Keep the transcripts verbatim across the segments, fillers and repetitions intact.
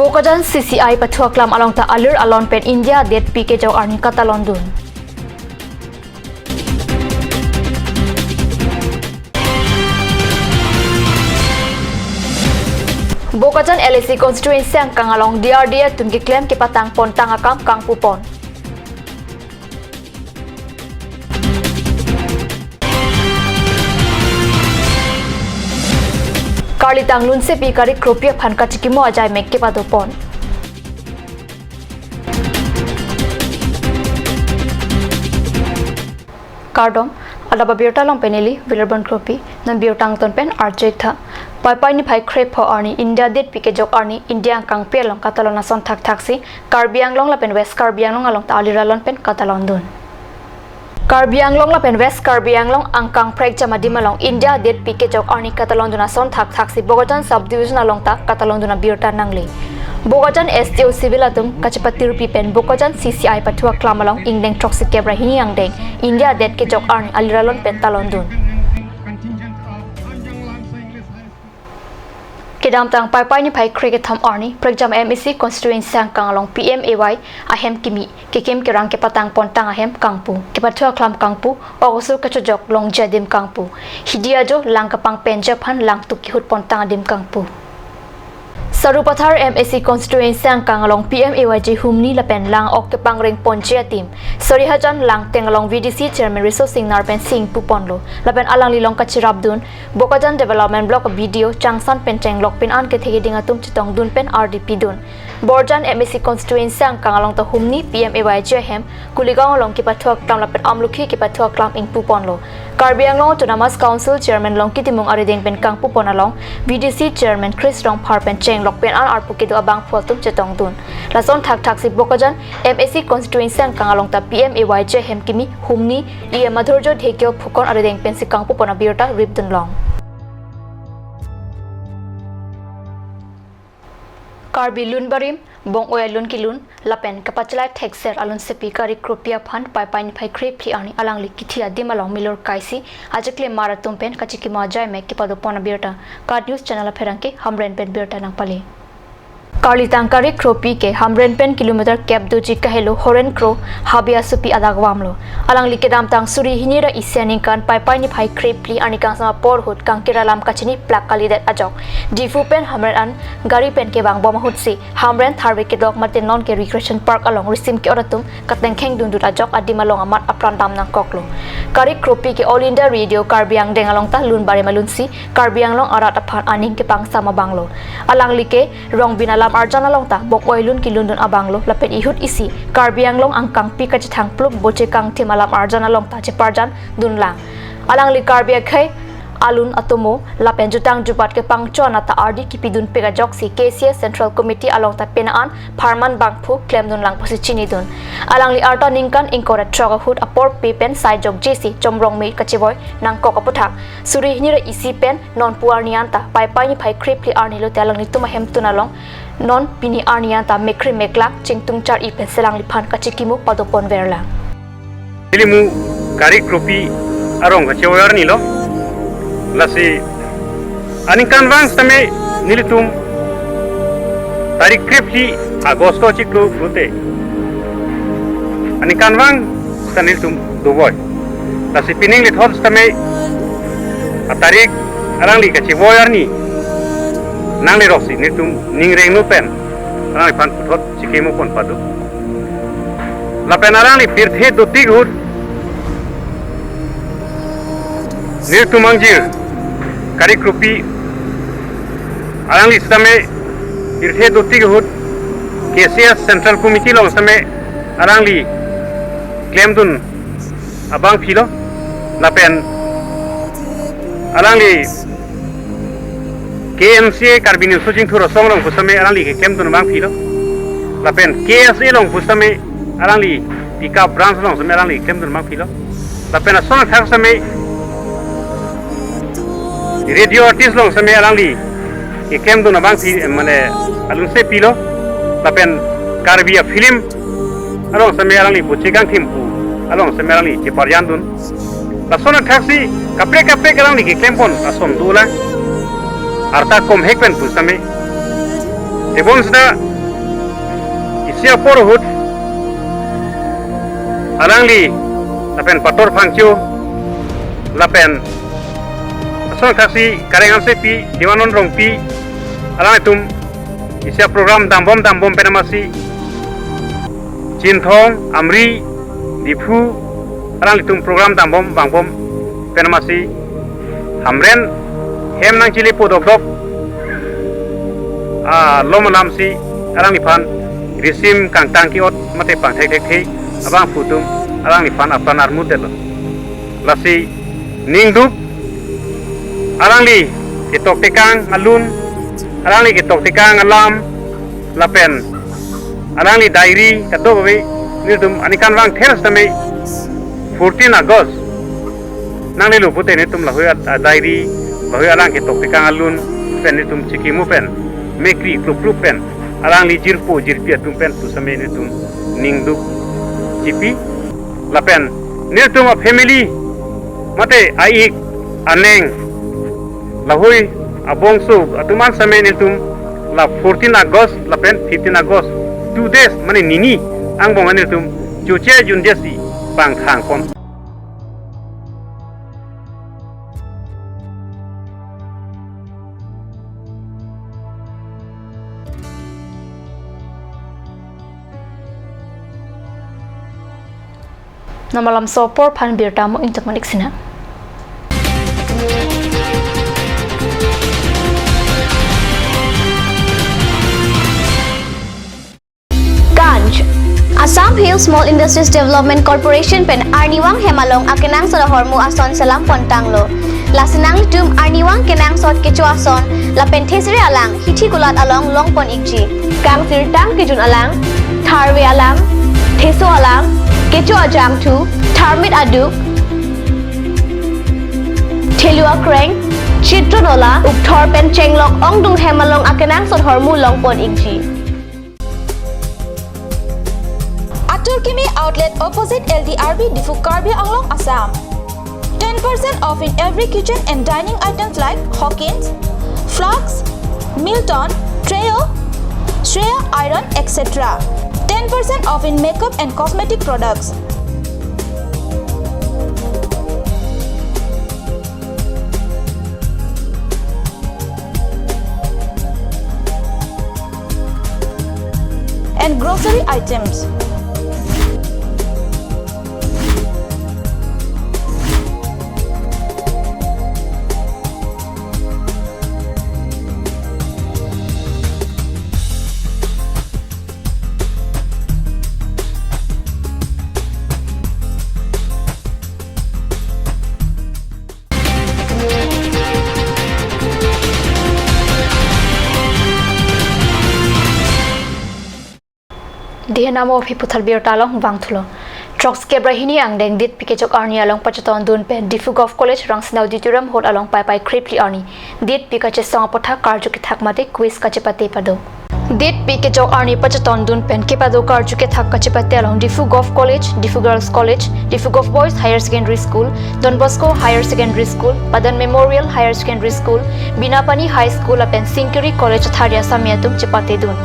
Bokajan C C I pathu aklam along ta alir alon pen India detpi kejok arni katalon dun. Bokajan L A C constituency angkang along D R D A atum keklem kepatang pontang akam kangpu pon. Karlitang lunsepi Kari Kropi aphan kachikimo ajai mek kepado pon. Kardom, adap abirta along pen neli Wilarbon Kropi, non birta angton pen arjek tha. Paipai niphai krepho arni India detpi kejok arni India angkangpi along katalon ason thakthaksi Karbi Anglong lapen West Karbi Anglong along ta alir alon pen katalon dun. Karbi Anglong lapen West Karbi Anglong angkang prekjam adim along India detpi kejok arni katalon dun ason thakthaksi Bokajan subdivision along ta katalon dun abirta nangle. Bokajan S D O civil atum kachepatirpi pen Bokajan C C I pathu aklam along ingdeng throksi kep ra hini angdeng India det kejok arni alir alon pen talon dun. Kedamtang Paipai niphai krekethom arni prekjam M A C constituency angkang along P M A Y ahem kimi kekim kerang kepatang pontang ahem kangpu, kepathu aklam kangpu, ok osur kachojok longji adim kangpu, hidi ajo lang kapangpenji aphan langtuk kehut pontang adim kangpu. Sarupathar M A C constituency angkang along P M A Y G humni lapen lang ok kepangreng ponji adim Sarihajan Langteng along V D C chairman Riso Singnar pensi ingpu ponlo lapen alangli along kachirap dun Bokajan Development Block B D O Changsan pen chenglok pin an kethe keding atum chetong dun pen ardi pidun. Borjan M A C constituency angkang along ta humni P M A Y G ahem Kuligaon along kepathu aklam lapen Amlukhi kepathu aklam ingpu ponlo. Karbi Anglong Autonomous Council Chairman Longki Timung arideng pen kangpu pon along V D C Chairman Chris Rongphar pen chenglok pin an arpu kedo abangphu atum chetong dun. Lason thakthaksi Bokajan M A C constituency angkang along ta P M A Y G ahem kimi humni E M Madhurjo Dhekio Phukon arideng pensi kangpu pon abirta rip dun long. Karbi lun barim, bong-oi alun kelun, lapen kapachelai thekser alunsepi Kari Kropi aphan Paipai niphai krephli arni alangli kithi adim along milur kaisi, ajakle mar atum pen kachikimo ajai mek kepado pon abirta, KAT News Channel apherangke Hamren pen birta nangpale. Karlitang Kari Kropi ke Hamren pen kilometer kep doji kahelo Horen Kro Habia Supi adak vamlo. Alangli kedamtang suri hini ra isi aningkan Paipai niphai krephli arni kangsam apor ahut kangkir alam kachini plak kalidet ajok Diphu pen Hamren an gari pen kevang bom ahutsi Hamren tharve kedok mate non ke Recreation Park along risim ke-ot atum katengkheng dundut ajok adim along amat apran dam nangkoklo. Kari Kropi ke All India Radio Karbi angdeng along ta lun barim alunsi Karbi Anglong arat aphan aning kepangsam abanglo. Alangli ke Rongbin alam arjan along ta bong-oi lun kelun dun abanglo lapen ihut isi Karbi Anglong angkangpi kachethang plup boche kangthim alam arjan along ta cheparjan dun lang. Alangli Karbi akhei alun atomo lapen jutang jubat kepangchon ata ardi kipidun pek ajoksi K C S Central Committee along ta pena an pharman bangphu klem dun lang pusi chini dun. Alangli arta ningkan ingkoi ra throk ahut apor pe pen sai jokjesi chomrong me kachevoi nangkok aputhak suri hini ra isi pen non pu arni anta Paipai niphai krephli arni lote alanglitum ahemtun along non pini arni anta mekri meklak chingtung char-i pensi alangliphan kachikimo pado pon ver lang. Nelimu Kari Kropi arong kachevoi arni lo. Lasi aningkanvang sitame nelitum tarik krephli August chiklo pulote aningkanvang sita nelitum dovoi. Lasi pining lethot sitame atarik alangli kachevoi arni nangle roksi nelitum ning rengno pen alangliphan puthot chikimo pon pado. Lapen alangli pirthe dotik ahut nelitum angjir Kari Kropi alangli sitame pirthe dotik ahut K C S Central Committee along sitame alangli klemdun abangphi lo. Lapen alangli K M C A Karbi Ningso Chingthur Asong along pu sitame alangli keklemdun abangphi lo. Lapen K S A along pu sitame alangli Pika branch along sitame alangli keklemdun abangphi lo. Lapen ason athak sitame radio artist along sitame alangli keklemdun abangphi, eh, mane alunsepi lo. Lapen Karbi a-film along sitame alangli boche kangthim pu along sitame alangli cheparjan dun. Lason athaksi kaprek kaprek alangli keklem pon ason dolang. Arta komhek pen pu sitame. Tebon sita Isi apor ahut alangli lapen Pator Phangcho lapen ason thaksi Kareng Hansepi, Devanon Rongpi, alanglitum isi aprogram dambom dambom pen amatsi Chinthong, Amri, Diphu, alanglitum program dambom vangbom pen amatsi Hamren hem nangchelepo dokdok alom alamsi alangliphan risim kangtang ke-ot mate pangthek thekthe abangphu atum alangliphan apran armut detlo. Lasi ningduk alangli ketok tekang alun, alangli ketok tekang alam lapen alangli diary kadokave nelitum aningkanvang thel setame fourteen August nanglelo pute nelitum lahei a, a diary, lahei alang ketok tekang alun pen nelitum chikimo pen mekri klupklup pen alangli jirpo jirpi atum pen pu setame nelitum ningduk chipi lapen nelitum a family mate a-ik aneng lahei abongso atum an setame nelitum la fourteen August lapen fifteen August two days mane nini angbong an nelitum choche junjesi pangthang pon. Namalam sopor phan birta mo intok manik sina. Ganj. Assam Hill Small Industries Development Corporation pen arnivang hem along akenangsot ahormu ason selam pontanglo. Lasi nanglitum arnivang kenangsot kecho ason lapen thesere alang hithi kulat along longpon ikji. Kangsirtang kejun alang, tharve alang, theso alang, kecho ajangthu, tharmit aduk, thelu akreng, chitro nola, ukthor pen chenglok ongdung hem along akenangsot ahormu longpon ikji. Atur Kimi Outlet, opposite L D R B, Diphu, Karbi Anglong, Assam. Ten percent off in every kitchen and dining items like Hawkins, flasks, Milton, Trio, Shreya iron, et cetera. Ten percent off in makeup and cosmetic products. And grocery items. Dihen amo aphi puthot birta along vangthulo. Throksi kep ra hini angdeng Ditpi kechok arni along pachetondun pen Diphu Govt College Rangsina Auditorium Hall along Paipai krepli arni Ditpi kachesong aputhak karju kethak mate quiz kachepate pado. Ditpi kechok arni pachetondun pen kepado karju kethak kachepate along Diphu Govt College, Diphu Girls College, Diphu Govt Boys Higher Secondary School, Don Bosco Higher Secondary School, Padan Memorial Higher Secondary School, Binapani High School lapen Singkiri College athari asami atum chepatedun.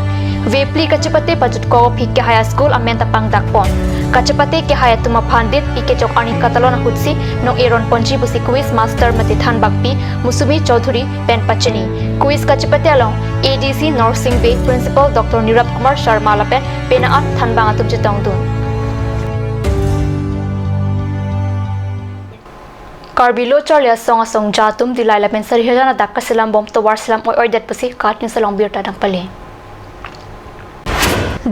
Vepli kachepate pajutkok aphi kehai a-school amen ta pangdakpon. Kachepate kehai atum aphan Ditpi kechok arni katalon ahutsi nong-e ronponji pusi quiz master mate thanbakpi Musumi Chowdhury pen pachini. Quiz kachepate along A D C Norsing Bey, Principal Doctor Nirab Kumar Sharma lapen penang an thanbang atum chetongdun. Karbi Lo Charli Asong asongja atum Dillai lapen Sarihajan adak kaselambom tovar selam oi-oidet pusi KAT News along birta nangpale.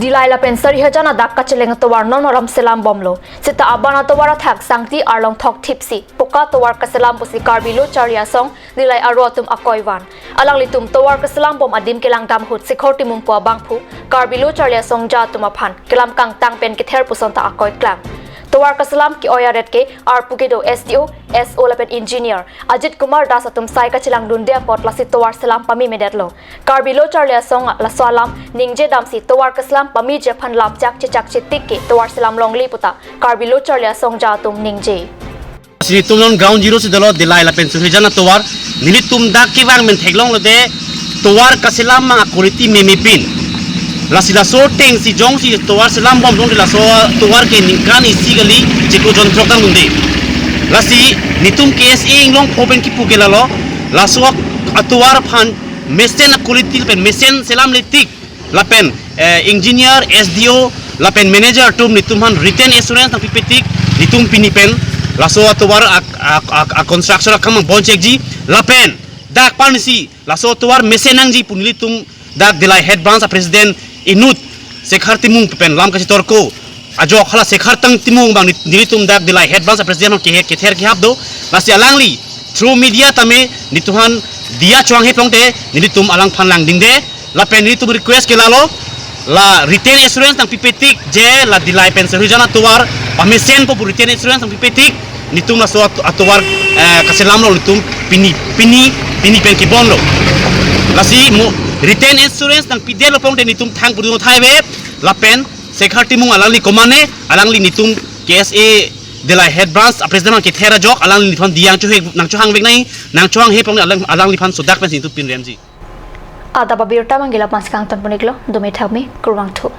Dillai lapen Sarihajan adak kacheleng tovar non maram selambomlo. Seta abang atovar athak Sangti arlong thokthipsi poka tovar kaselam pusi Karbi Lo Charli Asong Dillai aro atum akoi van. Alanglitum tovar kaselambom adim kelangdam ahut Sikhor Timung pu abangphu Karbi Lo Charli Asongja atum aphan kelam kangtang pen kether puson ta akoi klang. Tovar kaselam ke-oi aret ke arpu kedo S D O, S O lapen engineer Ajit Kumar Das atum sai kachelangdunde apot lasi tovar selam pamemedetlo. Karbi Lo Charli Asong laso alam ningje damsi tovar kaselam pameji aphan lamchak chechakche tik ke tovar selam longle puta Karbi Lo Charli Asongja atum ningje. Si nelitum non ground zero si dolo Dillai lapen Sarihajan atovar. Nelitum dak kevang pen theklonglo de tovar kaselam mang a-quality memepin. Lasi laso ateng si jongsi tovar selam bom jongsi laso tovar ke ningkan isi kali chiklo jon throk tangdunde. Lasi netum K S A inglong pho pen kipu ke lalo, laso atovar aphan mesen a-quality pen mesen selamle tik lapen eh, engineer, S D O lapen manager atum netum aphan written assurance nangpipetik, netum pini pen laso atovar a, a, a, a construction akam bom chekji lapen dak parnisi laso atovar mesen nangji pu nelitum dak Dillai Head Branch a President inut Sekhar Timung pen lam kachitorko ajok hala Sekhar tang Timung abang nit-, nelitum dak Dillai Head Branch a President along kehe kether kehap do. Lasi alangli through media tame netum aphan diya chohanghe pulote nelitum alangphan langdingde lapen nelitum request ke lalo, la written assurance nangpipetik je la Dillai pen Sirhujan atovar pamesen po pu written assurance nangpipetik, netum laso at-, atovar eh, kaselamlo netum pini pini pini pen kibomlo. Lasi mo written assurance nangpidetlo pulote netum thang pudun thaive lapen Sekhar Timung alangli komane alangli netum K S A Dillai Head Branch a President along kether ajok alangli netum diya nangchohang nangchohangvek nai nangchohanghe pulote alang alangliphan sodak pensi netum pinremji. Adap abirta manggila panskang tonponiklo, dumi thakmi, kurvangthu.